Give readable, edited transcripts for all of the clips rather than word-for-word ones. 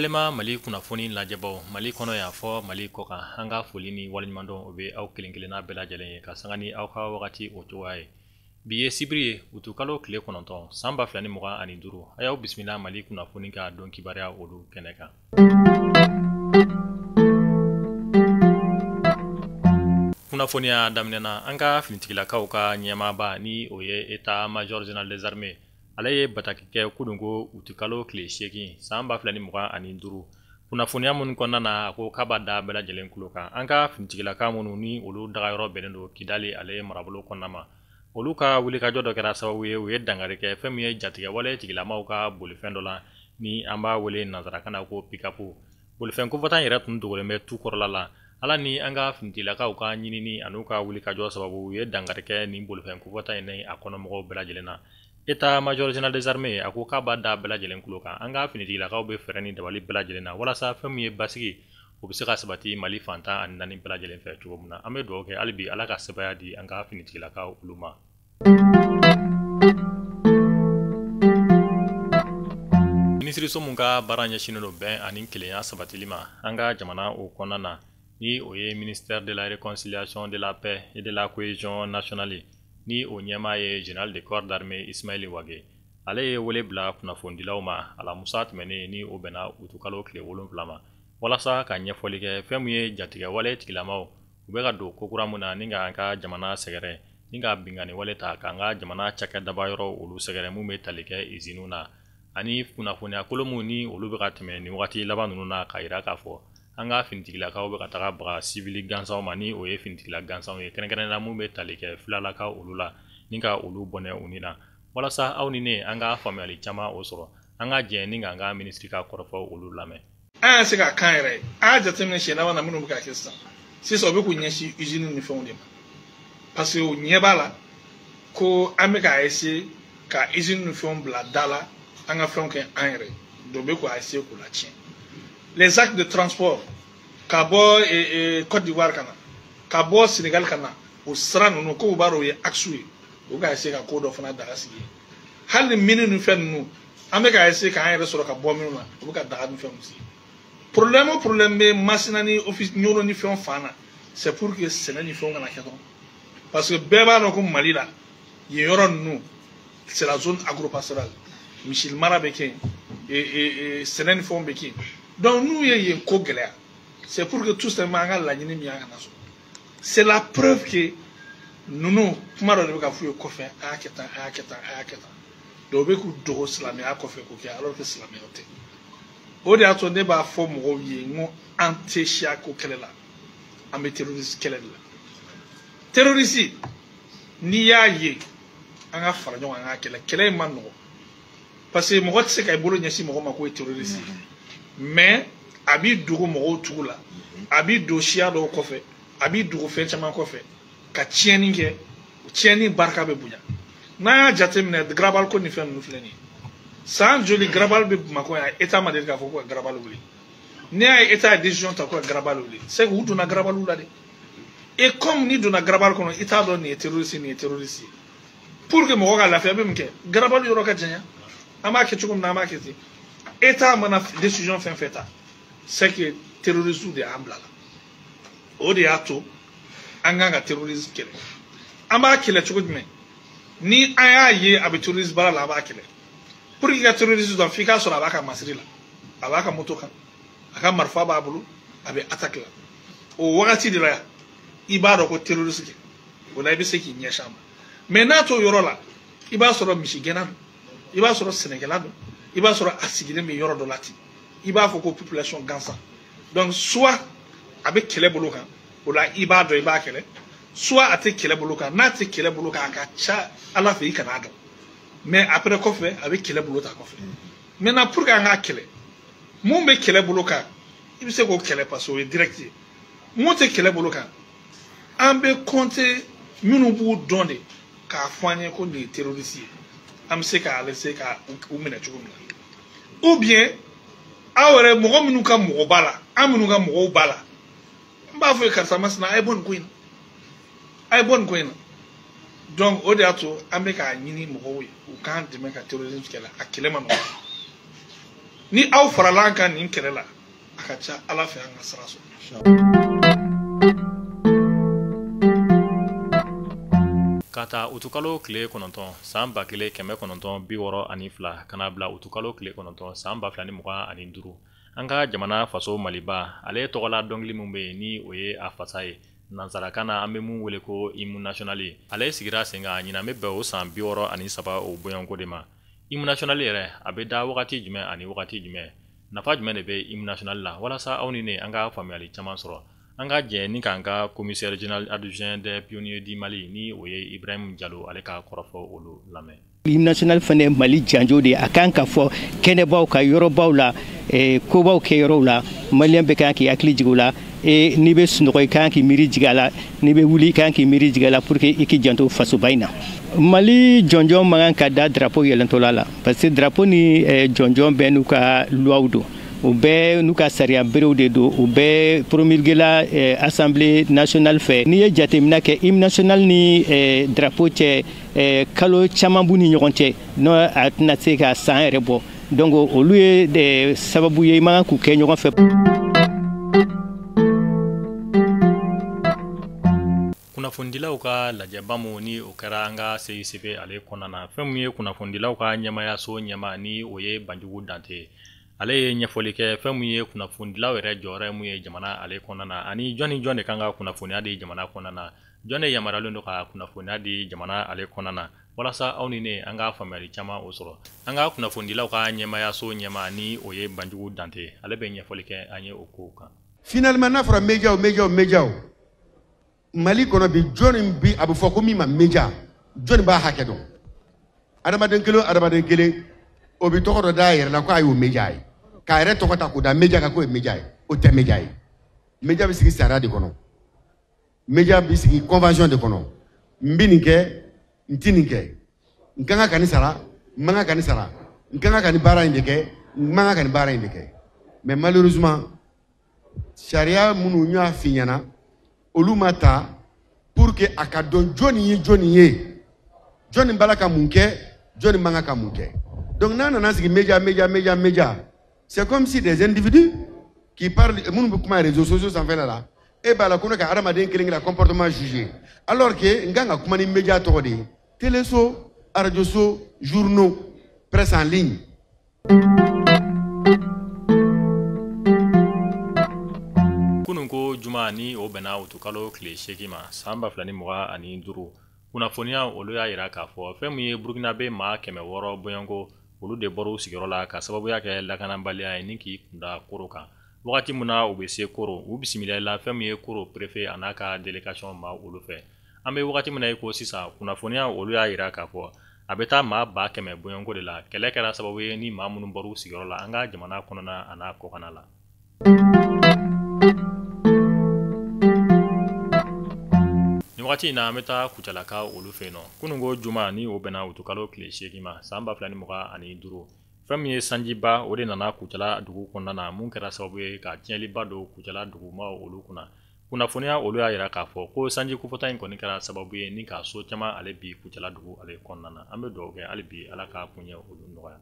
Balima Mali kunnafoni lajɛbaw Mali kɔnɔ yan fɔ Mali kɔkan, an ka foli ni waleɲumandɔn o bɛ aw kelen kelenna bɛɛ lajɛlen ye ka sanga ni aw ka wagati o cogoya ye. Bi ye sibiri ye, utukalo tile 9 san 2025. A y'aw bisimila Mali kunnafoni ka don kibaruya olu kɛnɛ kan. Kunnafoniya daminɛna an ka finitigilakaw ka ɲɛmaaba ni o ye état major général des armées, ale ye bataki kɛ kununko utukalo tile 8 san 2025. Kunnafoniya minnu kɔnɔna na, a ko k'a b'a da bɛɛ lajɛlen tulo kan. An ka finitigilaka minnu ni olu dagayɔrɔ bɛnnen don Kidali ale marabolo kɔnɔna ma, olu ka wulikajɔ dɔ kɛra sababu ye u ye dankari kɛ fɛn min ye jatigɛwale tigilamaw ka bolifɛn dɔ la ni an b'a wele nansarakan na ko pick-up. Bolifɛn kofɔta yɛrɛ tun dogolen bɛ tu kɔrɔla la. Ala ni an ka finitigilakaw ka ɲinini an'u ka wulikajɔ sababu u ye dankari kɛ nin bolifɛn kofɔta in ni a kɔnɔmɔgɔw bɛɛ lajɛlen na. État major général des armées a ko k'a b'a da bɛɛ lajɛlen tulo kan. An ka finitigilakaw bɛ fɛɛrɛ ni dabali bɛɛ lajɛlen na walasa fɛn min ye basigi o bɛ se ka sabati Mali fan 14 bɛɛ lajɛlen fɛ cogo min na. An bɛ dugawu kɛ hali bi Ala ka sebaaya di an ka finitigilakaw olu ma. Minisiriso mun ka baara ɲɛsinnen don bɛn ani kelenya sabatili ma an ka jamana o kɔnɔna na, ni o ye ministère de la réconciliation, de la paix et de la cohésion nationale, ni o ɲɛmaa ye général de corps d'armée Ismaël Wagué, ale ye wele bila kunnafonidilaw ma alamusa tɛmɛnen ni o bɛnna utukalo tile 7 ma, walasa ka ɲɛfɔli kɛ fɛn min ye jatigɛwale tigilamaw u bɛ ka don ko kura mun na ni k'an ka jamana sɛgɛrɛ, ni ka binkanni wale ta k'an ka jamana cakɛdaba yɔrɔ olu sɛgɛrɛ mun bɛ tali kɛ iziniw na, ani kunnafoniya kolo mun ni olu bɛ ka tɛmɛ nin wagati laban ninnu na, k'a yira k'a fɔ an ka finitigilakaw bɛ ka taga baga sivili gansanw ma, ni o ye finitigila gansanw ye kɛrɛnkɛrɛnnenya mun bɛ tali kɛ filalakaw olu la, ni ka olu bɔnɛ u ni na. Walasa aw ni ne an ka faamuyali caman o sɔrɔ, an ka jɛ ni k'an ka minisiri ka kɔrɔfɔw olu lamɛn. An y'a se ka kan yɛrɛ ye, an y'a jateminɛ siɲɛ laban na minnu bɛ ka kɛ sisan, sisan u bɛ k'u ɲɛsin usine ni fɛnw de ma, parce que u ɲɛ b'a la ko an bɛ k'a essayer ka usine ni fɛnw bila da la, an ka fɛnw kɛ an yɛrɛ ye, donc u bɛ k'a essayer k'u latiɲɛ. Les actes de transport ka bɔ Côte d'Ivoire ka na, ka bɔ Sénégal ka na, o sira ninnu ko u b'a dɔn o ye axe ye, u bɛ ka essayer ka ko dɔ fana daga sigi. Hali ni mine ni fɛn ninnu an bɛ ka essayer k'an yɛrɛ sɔrɔ ka bɔ minnu na, u bɛ ka daga ni fɛnw sigi. Problème o problème bɛ Masina ni office Ɲoro ni fɛnw fan na, c'est pour que sɛnɛ ni fɛnw kana kɛ dɔrɔn, parce que bɛɛ b'a dɔn ko Mali la yen yɔrɔ ninnu c'est la zone agropastorale, misi mara bɛ kɛ yen, sɛnɛ ni fɛnw bɛ kɛ yen. Donc n'u ye yen ko gɛlɛya, c'est pour que tout simplement an ka laɲini min y'an kana sɔrɔ. C'est la preuve que ninnu kuma dɔ de bɛ ka f'u ye kɔfɛ, a y'a kɛ tan, a y'a kɛ tan, a y'a kɛ tan. Donc u bɛ k'u dogo silamɛya kɔfɛ k'o kɛ, alors que silamɛya tɛ. O de y'a to ne b'a fɔ mɔgɔw ye n ko an tɛ siya ko kɛlɛ la, an bɛ terroriste kɛlɛ de la. Terroriste n'i y'a ye, an ka fara ɲɔgɔn kan an ka kɛlɛ. Kɛlɛ in man nɔgɔn, parce que mɔgɔ tɛ se ka i bolo ɲɛsin mɔgɔ ma k'o ye terroriste ye, mais a b'i dogo mɔgɔw tugu la, a b'i don siya dɔw kɔfɛ, a b'i dogo fɛn caman kɔfɛ ka tiɲɛni kɛ, tiɲɛni barika bɛ bonya. N'an y'a jateminɛ garabali ko ni fɛn ninnu filɛ nin ye, san joli garabali bɛ Bamakɔ yan, État ma deli k'a fɔ ko ka garabali wuli. N'i y'a ye État ye décision ta ko ka garabali wuli, c'est que u donna garabaliw la de. Et comme n'i donna garabali kɔnɔ, i t'a dɔn nin ye terroriste, nin ye terroriste ye. Pour que mɔgɔ ka lafiya, bɛ min kɛ garabali yɔrɔ ka janya, an b'a kɛ cogo min na, an b'a kɛ ten. État mana décision fɛn fɛn ta, c'est que terroriste de y'an bila la. O de y'a to an kan ka terroriste kɛlɛ. An b'a kɛlɛ cogo jumɛn? Ni an y'a ye a bɛ terroriste baara la, an b'a kɛlɛ. Pour que ka terroriste dɔn, f'i k'a sɔrɔ a b'a ka masiri la, a b'a ka moto kan, a ka marifa b'a bolo, a bɛ attaque la. O wagati de la i b'a dɔn ko terroriste kɛ, o la i bɛ se k'i ɲɛsin a ma. Mais n'a t'o yɔrɔ la, i b'a sɔrɔ misigɛnna don, i b'a sɔrɔ sɛnɛkɛla don, i b'a sɔrɔ a sigilen bɛ yɔrɔ dɔ la ten, i b'a fɔ ko population gansan. Donc soit a bɛ kɛlɛ bolo kan, o la i b'a dɔn i b'a kɛlɛ, soit a tɛ kɛlɛ bolo kan. N'a tɛ kɛlɛ bolo kan, a ka ca Ala fɛ i kan'a dɔn, mais après kɔfɛ a bɛ kɛlɛ bolo ta kɔfɛ. Maintenant pour que an k'a kɛlɛ, mun bɛ kɛlɛ bolo kan, i bɛ se k'o kɛlɛ parce que o ye direct ye. Mun tɛ kɛlɛ bolo kan, an bɛ compter minnu b'u dɔn de k'a fɔ an ye ko nin ye terroriste ye, an bɛ se k'a laisser ka u minɛ cogo min na. Ou bien aw yɛrɛ mɔgɔ minnu ka mɔgɔ b'a la, an minnu ka mɔgɔw b'a la, n b'a fɔ ye karisa masina, a ye bɔ nin ko in na, a ye bɔ nin ko in na. Donc o de y'a to an bɛ k'a ɲini mɔgɔw ye u k'an dɛmɛ ka terrorisme kɛlɛ. A kɛlɛ ma nɔgɔn. Ni aw farala an kan nin kɛlɛ la, a ka ca Ala fɛ an ka sira sɔrɔ. Ka ta utukalo tile 9 san 1962 ka na bila utukalo tile 9 san 2025, an ka jamana faso Maliba ale tɔgɔla dɔnkili min bɛ yen ni o ye a fasa ye nansarakan na, an bɛ mun wele ko hymne national, ale sigira sen kan ɲinan bɛ bɛn o san 63 o bɔɲɔgɔnko de ma. Hymne national yɛrɛ a bɛ da wagati jumɛn ani wagati jumɛn, nafa jumɛn de bɛ hymne national la, walasa aw ni ne an ka faamuyali caman sɔrɔ, an ka jɛ ni k'an ka commissaire général adjoint des pionniers du Mali ni o ye Ibrahim Jalo ale ka kɔrɔfɔ olu lamɛn. Hymne national fana ye Mali janjo de ye, a kan ka fɔ kɛnɛbaw ka yɔrɔbaw la, kobaw kɛ yɔrɔw la, maliyɛn bɛɛ kan k'i hakili jigin o la. N'i bɛ sunɔgɔ i kan k'i miiri jigin a la, n'i bɛ wuli i kan k'i miiri jigin a la pour que i k'i janto fasoba in na. Mali jɔnjɔn man kan ka da drapeau yɛlɛntɔla la, parce que drapeau ni jɔnjɔn bɛɛ n'u ka loi don, u bɛɛ n'u ka sariya berew de don, u bɛɛ promulgué la assemblée nationale fɛ. N'i ye jateminɛ kɛ hymne national ni drapeau cɛ, kalo caman b'u ni ɲɔgɔn cɛ, n'o a tɛna se ka san yɛrɛ bɔ. Donc olu ye sababu ye i man kan k'u kɛ ɲɔgɔn fɛ. Kunnafonidilaw ka lajɛba mun ni o kɛra an ka CICB ale kɔnɔna na, fɛn min ye kunnafonidilaw ka ɲɛmayaso ɲɛma ni o ye Banjugu Dante, ale ye ɲɛfɔli kɛ fɛn min ye kunnafonidilaw yɛrɛ jɔyɔrɔ mun ye jamana ale kɔnɔna na, ani jɔn ni jɔn de kan ka kunnafoniya di jamana kɔnɔna na, jɔn de yamaruyalen don ka kunnafoniya di jamana ale kɔnɔna na, walasa aw ni ne an ka faamuyali caman o sɔrɔ. An ka kunnafonidilaw ka ɲɛmayaso ɲɛma ni o ye Banjugu Dante, ale bɛ ɲɛfɔli kɛ an ye o kow kan. Finalement n'a fɔra média média média Mali kɔnɔ bi, jɔnni bi a bɛ fɔ ko min ma média, jɔnni b'a hakɛ dɔn? Adamaden kelen o adamaden kelen o bɛ tɔgɔ dɔ d'a yɛrɛ la k'a y'o média ye, k'a yɛrɛ tɔgɔ ta k'o da média kan k'o ye média ye, o tɛ média ye. Média bɛ sigi sariya de kɔnɔ, média bɛ sigi convention de kɔnɔ. N bɛ nin kɛ, n ti nin kɛ, n ka kan ka nin sara, n man kan ka nin sara, n ka kan ka nin baara in de kɛ, n man kan ka nin baara in de kɛ. Mais malheureusement sariya minnu n y'a f'i ɲɛna, olu ma ta pour que a ka dɔn jɔnni ye jɔnni ye, jɔnni b'a la ka mun kɛ, jɔnni man kan ka mun kɛ. Donc n'a nana sigi média média média média, c'est comme si des individus qui parlent, minnu bɛ kuma réseaux sociaux sanfɛla la, e b'a la ko ne ka hadamaden kelen kelen comportement jugé, alors que n kan ka kuma ni média tɔgɔ de ye, téléso, radio so, journaux, presse en ligne. Kunun ko juma ni o bɛnna utukalo tile 8 ma san 2025, kunnafoniya olu y'a yira k'a fɔ fɛn min ye Burukinabe maa 600 bɔɲɔgɔnko olu de bɔra u sigiyɔrɔ la ka sababuya kɛ lakanabaliya ye ni k'i kunda Koro kan. Wagati min na u bɛ se Koro, u bisimilala fɛn min ye Koro préfet a n'a ka délégation ma olu fɛ. An bɛ wagati min na i ko sisan, kunnafoniya olu y'a yira k'a fɔ a bɛ taa maa 100,000 bɔɲɔgɔnko de la. Kɛlɛ kɛra sababu ye ni maa minnu bɔra u sigiyɔrɔ la an ka jamana kɔnɔna a n'a kɔkanna la. Nin wagati in na an bɛ taa Kucalaka olu fɛ yen nɔ. Kunun ko juma ni o bɛnna utukalo tile 8 ma san 2025, fɛn min ye sanjiba o de nana Kucala dugu kɔnɔna na, mun kɛra sababu ye ka tiɲɛliba don Kucala dugumaw olu kunna. Kunnafoniya olu y'a yira k'a fɔ ko sanji kofɔta in kɔni kɛra sababu ye ni ka so caman ale bi Kucala dugu ale kɔnɔna na. An bɛ dugawu kɛ hali bi Ala k'a kuɲɛ olu nɔgɔya.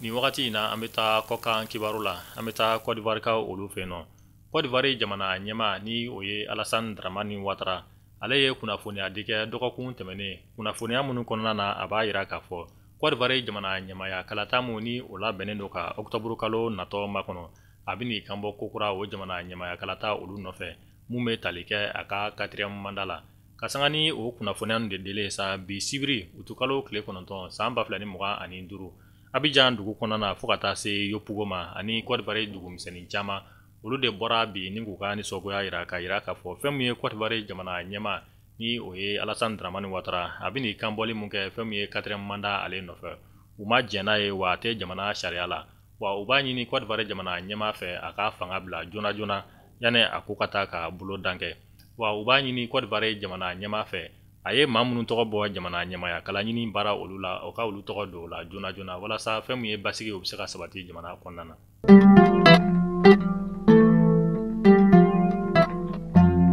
Nin wagati in na an bɛ taa kɔkan kibaru la, an bɛ taa Côte d'Ivoire kaw olu fɛ yen nɔ. Côte d'Ivoire jamana ɲɛmaa ni o ye Alassane Dramane Ouattara, ale ye kunnafoniya di kɛ dɔgɔkun tɛmɛnen, kunnafoniya minnu kɔnɔna na a b'a yira k'a fɔ Côte d'Ivoire jamana ɲɛmaaya kalata mun ni o labɛnnen don ka octobre kalo natɔ makɔnɔ, a bɛ n'i kanbɔ kokura o jamana ɲɛmaaya kalata olu nɔfɛ mun bɛ tali kɛ a ka 4e mandat la. Ka sanga ni o kunnafoniya ninnu de dilen sa bi sibiri utukalo tile 9 san 2025, Abidjan dugu kɔnɔna na fo ka taa se Yopougon ma ani Côte d'Ivoire dugumisɛnnin caman, olu de bɔra bi ni k'u ka nisɔngoya yira k'a yira k'a fɔ fɛn min ye Côte d'Ivoire jamana ɲɛmaa ni o ye Alassane Dramane Ouattara, a bɛ n'i kanbɔli mun kɛ fɛn min ye 4e mandat ale nɔfɛ, u ma jɛn n'a ye wa a tɛ jamana sariya la. Wa u b'a ɲini Côte d'Ivoire jamana ɲɛmaa fɛ a ka fanga bila joona joona yanni a ko ka taa ka bolo dan kɛ. Wa u b'a ɲini Côte d'Ivoire jamana ɲɛmaa fɛ a ye maa minnu tɔgɔ bɔ jamana ɲɛmaaya kalaɲini baara olu la, o ka olu tɔgɔ don o la joona joona walasa fɛn min ye basigi o bɛ se ka sabati jamana kɔnɔna na.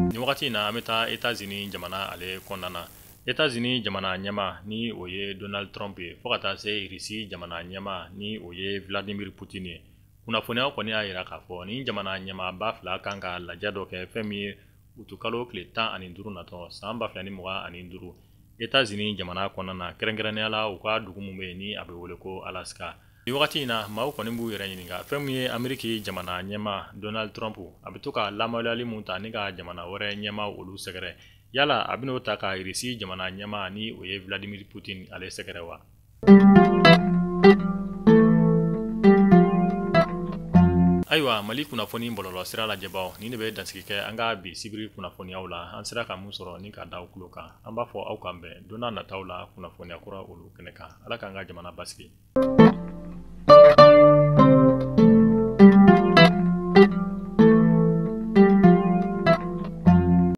Nin wagati in na an bɛ taa États-Unis jamana ale kɔnɔna na. États-Unis jamana ɲɛmaa ni o ye Donald Trump ye, fo ka taa se Russie jamana ɲɛmaa ni o ye Vladimir Poutine ye. Kunnafoniyaw kɔni y'a jira k'a fɔ nin jamana ɲɛmaaba fila kan ka lajɛ dɔ kɛ fɛn min ye utukalo tile 15 natɔ san 2025 États-Unis jamana kɔnɔna na, kɛrɛnkɛrɛnnenya la u ka dugu min bɛ yen ni a bɛ wele ko Alaska. Nin wagati in na, maaw kɔni b'u yɛrɛ ɲininka fɛn min ye Ameriki jamana ɲɛmaa Donald Trump a bɛ to ka lamaluyali mun ta ni ka jamana wɛrɛ ɲɛmaaw olu sɛgɛrɛ, yala a bɛn'o ta ka Russie jamana ɲɛmaa ni o ye Vladimir Poutine ale sɛgɛrɛ wa? Ayiwa, Mali kunnafoni bɔlɔlɔ sira lajɛbaw, nin de bɛ dansigi kɛ an ka bi sibiri kunnafoniyaw la. An sera ka mun sɔrɔ ni ka da aw tulo kan, an b'a fɔ aw k'an bɛn don n'a nataw la kunnafoniya kura olu kɛnɛ kan. Ala k'an ka jamana basigi.